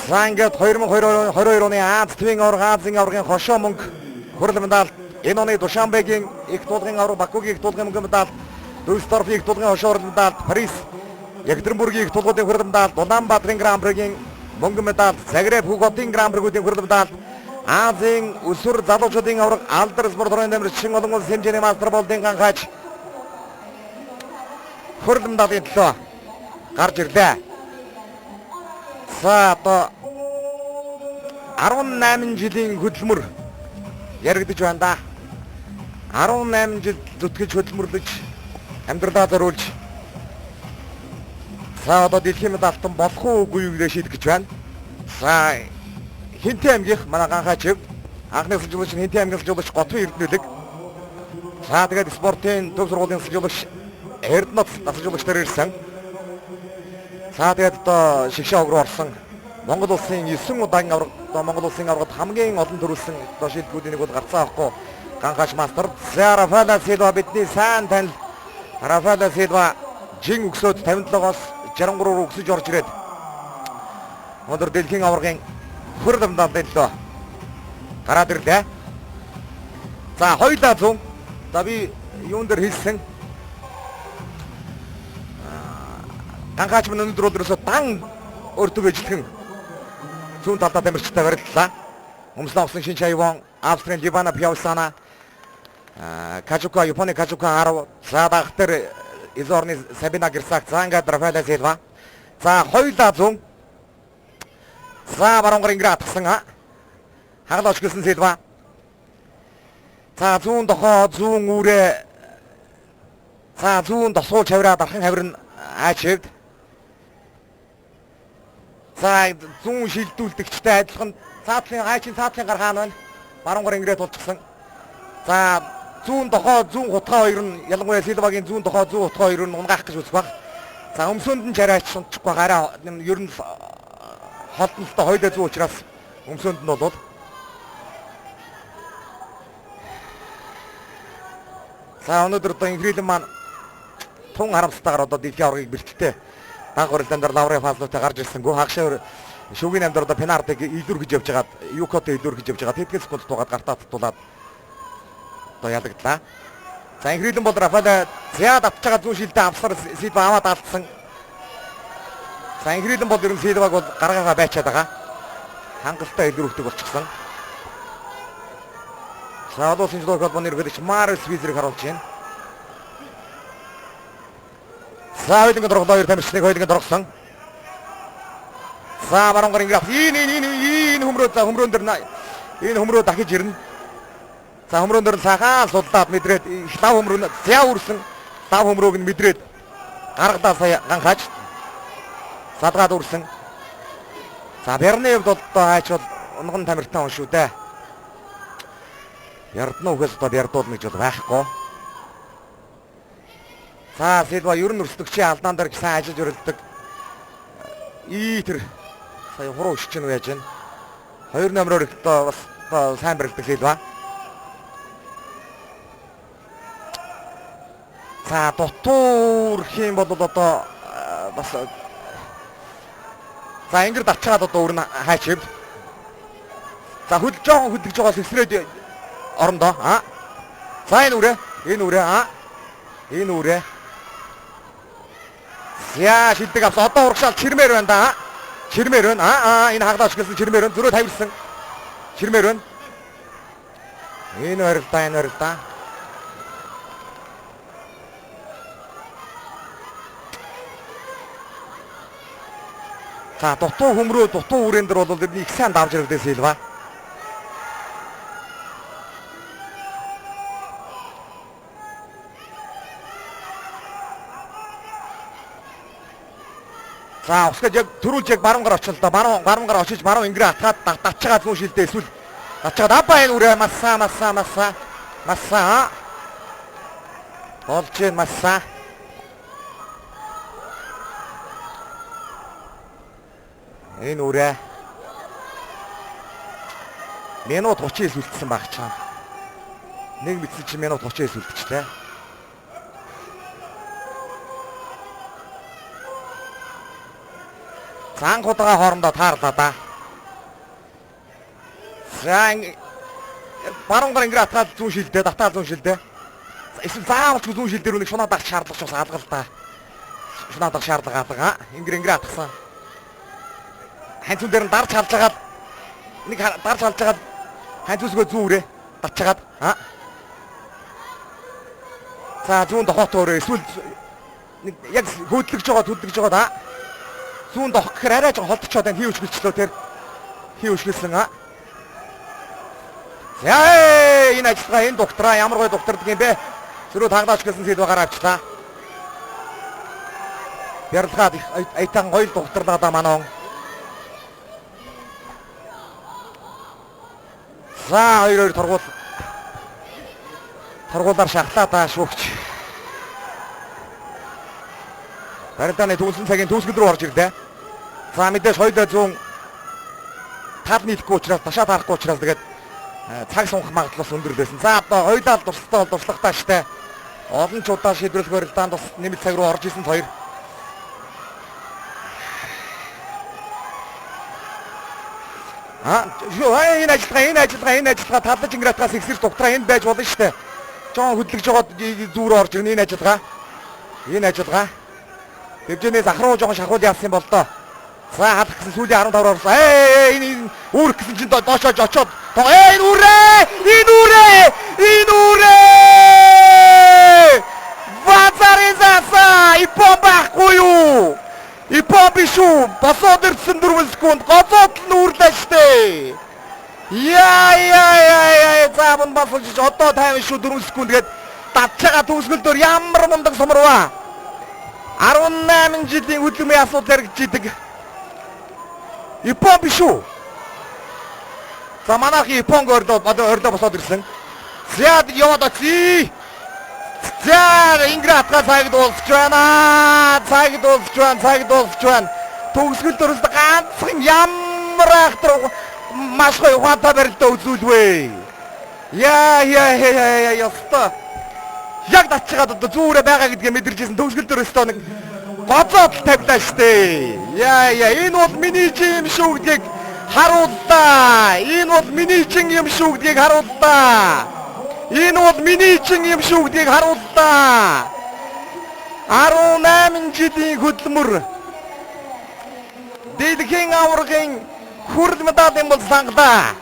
За ингээд 2022 оны Аз тивийн аварга, Азийн аваргын хошоо мөнгө хүрэл медаль, энэ оны Душанбегийн их туулгын аварга, Бакугийн их туулгын мөнгө медаль, Дюссельдорфын их туулгын хошоо хүрэл медаль, Парис, Екатеринбургийн их туулгуудын хүрэл медаль, Улаанбаатарын Гран-пригийн мөнгө медаль, Загреб Хүүготын Гран-пригүүдийн хүрэл медаль, Азийн өсвөр залуучуудын аварга, Алдар спорт орны тамирчин, олон улсын хэмжээний мастер болдын ганхаач хүрэл медалийн төлөө гарч ирлээ. За одоо 18 жилийн хөдөлмөр яригдж байна да. 18 жил зүтгэж хөдөлмөрлөж амьдралаа зориулж за одоо дэлхийн медальтан болох уу үгүй юу гэж шийдэх гэж байна. За Хинтээ аймгийнх манай ганхаач анхны сэлжүүлэгч Хинтээ аймгийн сэлжүүлэгч Готвын Эрдэнэлэг. За тэгээд спортын төв сургуулийн сэлжүүлэгч Эрдэнэт насжуулагчдаар ирсэн. За тэгээд одоо шигшээ ог руу орсон Монгол улсын 9 удаагийн аварга, одоо Монгол улсын аваргад хамгийн олон төрүүлсэн одоо шилдэгүүдийн нэг бол гарцаа авахгүй ганхаач мастер. За Рафаэла Силва бидний сайн танил. Рафаэла Силва жин өксөөд 57-оос 63 руу өксөж орж ирээд өнөөдөр дэлхийн аваргын хөрөл медалийн төлөө гараад ирлээ. За хоёулаа зүүн. За би юун дээр хэлсэн. Ганхаач минь өнөөдөр бол ерөөсөө дан өөртөө ижилхэн зүүн талдаа тамирчтай барилдлаа. Өмслөн авсан Шинч Айвон, Австрийн Ливана Пьявсана, Кажука, Японы Кажука 10, за дагах дээр Изорны Сабина Герсак, за ингээд Рафаэла Силва. За хоёулаа зүүн. За баруун гар ингэрээ атгсан. Хагалаа өчгөлсөн Силва. За зүүн дохоо, зүүн үүрээ. За зүүн досгуул чавраа дархан хавир нь аачивд. За зүүн шилдүүлдэгчтэй адилхан цаатлын айчин цаатлын гар хаана байна? Баруун гар ингэрээ тулчихсан. За зүүн дохоо, зүүн хутгаа хоёр нь ялангуяа Силвагийн зүүн дохоо, зүүн хутгаа хоёр нь унгаах гэж үзэх баг. За өмсөнд нь чараач сунчихгүй гараа ер нь холдонтой хоёулаа зүү учраас өмсөнд нь бол за өнөөдөр одоо инхрийлэн маань тун харамсалтайгаар одоо дэлхийн аваргыг бэлтэлтэй дан гурилан дээр Лаврын фазлуутай гарч ирсэнгүү. Хагшаа шүгийн амдэр одоо пенальтиг илүүрхэж явж байгаад Юкотой илүүрхэж явж байгаа. Тэдгээр секунд тугаад гартаа татуулаад одоо ялагдлаа. За инхрийлэн бол Рафаэл зяад авч байгаа зүүн шилдэ авсар Силва аваад алдсан. За инхрийлэн бол ер нь Силваг бол гаргаагаа байчаад байгаа. Хангалттай илүүрхдэг болчихсон. За олон улсын жлог холбооны ерөнхийлөгч Марис Визерийг харуулж байна. За хоёулангийн дорглоо хоёр тамирчныг хоёулангийн доргосон. За баруун гарын граф энэ энэ энэ энэ хөмрөө за хөмрөөн дээр энэ хөмрөө дахиж ирнэ. За хөмрөөн дээр сахаа суллаад мэдрээд лав хөмрөө зя үрсэн лав хөмрөөг нь мэдрээд гаргалаа сая ганхаач задгаад үрсэн. За Бярны хувьд бол одоо хайч бол унган тамиртай он шүү дээ. Ярдна үхээс одоо бярдуулна гэж бол байхгүй. За Силва ер нь өрсөлдөгчийн алдаан дээр сайн ажиллаж өрөлдөг. И тэр сая хуруу өшөж гэнэ үү яаж вэ? Хоёр номероор их одоо бас одоо сайн барилдаг Силва. За дутуу өрөх юм бол одоо бас за ингэр давчаад одоо өрнө хайчив. За хөл жоохон хөдлөж байгаа сэсрээд орондоо. А. За энэ үрээ, энэ үрээ, а. Энэ үрээ. За шилдэг авсан. Одоо урагшаал чирмээр байна да. Чирмээр байна. А энэ хаглаач гэсэн чирмээр байна. Зөрөө тавирсан. Чирмээр байна. Энэ барилдаа, энэ барилдаа. За дутуу хөмрөө дутуу үрээн дээр бол ер нь их сайн давж ирвдээ Силва. За усгаж яг төрүүлж яг баруун гар очил да. Баруун гар очиж баруун ингэрээ атгаад татчаад зүүн шилдэ эсвэл татчаад апа энэ үрээ масса масса масса масса болж гин масса. Энэ үрээ минут 39 үлдсэн баг чам. Нэг мэдсэн чинь минут 39 үлдчихлээ. За анх удаага хоорондоо таарлаа да. За баруун гар ингэр атгаад зүүн шилдэ, татаа зүүн шилдэ. Эсвэл заавал ч зүүн шил дээр үнийг шунаа дагах шаардлага ч бас алга л да. Шунаа дагах шаардлага алга. Ингэр ингэр атгсан. Ханцун дээр нь дарж халж хагаад нэг дарж халж хагаад ханцусгаа зүүн үрээ татчаад. За зүүн дохоот өөрөө эсвэл нэг яг хөдлөж байгаа хөдлөж байгаа да. Зүүн дохох гэхээр арай жоо холдчиход байна. Хий өшгөлчлөө тэр. Хий өшгөлсөн. За энэ ажиллагаа энэ доктораа ямар гоё доктордаг юм бэ? Зөрүү таглаач гэсэн сэдв гараа авчлаа. Бярлгаад их аятайхан гоё докторлаа да манай. За 2-2 торгуул. Торгуулаар шахлаа да шүүгч. Барилдааны төгсгөл цагийн төгсгөл рүү орж ирлээ. За мэдээж хоёулаа зүүн тал нийлэхгүй учраас ташаа таарахгүй учраас тэгээд цаг сунх магадлал бас өндөр байсан. За одоо хоёулаа дурсалтай бол дурслагатай штэ. Олон ч удаа шийдвэрлэх барилдаанд бас нэмэлт цаг руу орж исэн хоёр. Энэ ажиллагаа, энэ ажиллагаа, энэ ажиллагаа талаж ингэратгаас ихсэр доктораа энд байж болно штэ. Жон хөдлөж жоод зүүр орж ирнэ энэ ажиллагаа. Энэ ажиллагаа. Дэвжэнээс ах руу жоохон шахуул яасан бол доо. За халах гэсэн сүүлийн 15 орсон. Ээ энэ үүрэх гэсэн чинь доошоо очоод энэ үүрээ! Энэ үүрээ! Энэ үүрээ! Вазаризаса ипон байхгүй юу? Ипон биш үү? Босоод ирсэн 4 секунд голоод л үүрлээ штэ. Яа яа яа яа за бон басуулж одоо 50 шүү 4 секунд гээд татчаага төгсгөл дөр ямар мундаг сумарваа. 18 жилийн хөдөлмөрийн асуудал яригдж идэг. Япон биш үү? За манайх Японг ордоо босоод ирсэн. За яваад очие. За ингэр атгаа цаг дуусч байна. Цаг дуусч байна, цаг дуусч байна. Төгсгөл дөрөст ганцхан ямар ахтар маш гоё ухаантай барилдаа үзүүлвэ. Яа яа яа яа ёстой. Яг татчгаад одоо зүүрээ байгаа гэдгээ мэдэрчээсэн төгсгөл дөрөстөө нэг гоцоод тавилаа штэ. Яа яа энэ бол миний жин юм шүү гэдгийг харууллаа. Энэ бол миний жин юм шүү гэдгийг харууллаа. Энэ бол миний жин юм шүү гэдгийг харууллаа. 18 жилийн хөдөлмөр дэлхийн аваргын хүрэл медалийн бол санглаа.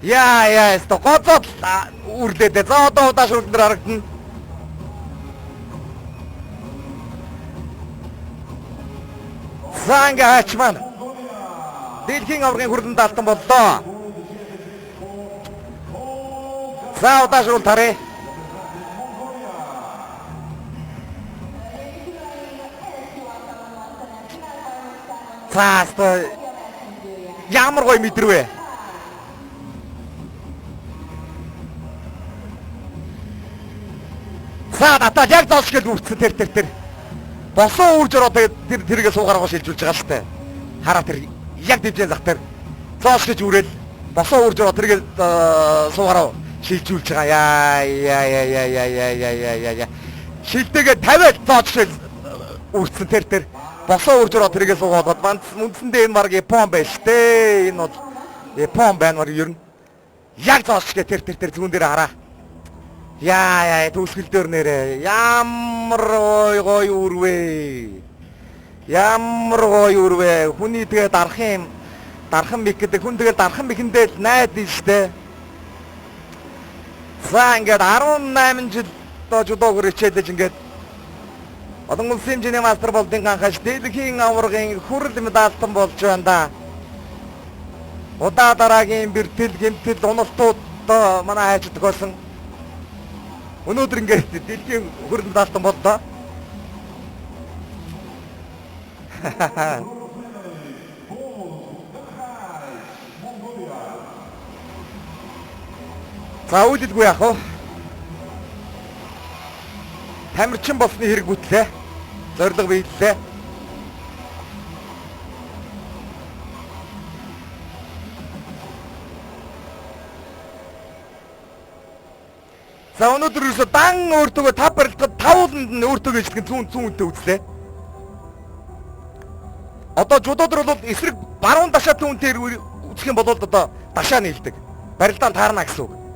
Яа яа өстө гоцоод үрлээ. За одоо удааш үрдэр харагдана. За ингээ хаач маань дэлхийн аваргын хүрэлэнд алтан боллоо. За удаашруул тарья. За өстө ямар гоё мэдрвэ. За татаад яг зоолч гэж үрцсэн тэр тэр тэр. Босон үрж ороод тэгээд тэр тэргээ суугараа шилжүүлж байгаа л та. Хараа тэр яг дивжэн зах тэр зоолч гэж үрээл босон үрж ороод тэргээ суугараа шилжүүлж байгаа. Яа яа яа яа яа яа яа яа яа. Шилдэгээ 50-аад зоолч гэж үрцсэн тэр тэр. Босон үрж ороод тэргээ суугаад банд үндсэндээ энэ баг Япон байж тээ. Энэ бол Япон байна баг ер нь. Яг зоолч гэж тэр тэр тэр зүүн дээр хараа. Яа яа төгсгөл дээр нэрээ ямар гоё гоё үрвэ. Ямар гоё үрвэ. Хүний тэгээ дарах юм дархан мих гэдэг хүн тэгээ дархан михэндээ л найд штэ. За ингээд 18 жил одоо жүдогоор хичээлэж ингээд олон улсын хэмжээний мастер болдын ганхаж дэлхийн аваргын хүрэл медальтан болж байна да. Удаа дараагийн бэртэл гэмтэл уналтууд одоо манай хайч тохиолсон. Өнөөдөр ингээд дэлхийн хүрэл медальтан боллоо. За үйлдэлгүй яах вэ? Тамирчин болсны хэрэг бүтлээ. Зорилго биеллээ. За өнөөдөр ерөөсө дан өөртөөгөө 5 барилдахад 5-ууланд нь өөртөөгөө ижлэх зүүн зүүн үнтэй үзлээ. Одоо жудууд бол эсрэг баруун дашаатын үнтэй Үзэх юм бол одоо дашаа нийлдэг. Барилдаан таарна гэсэн үг.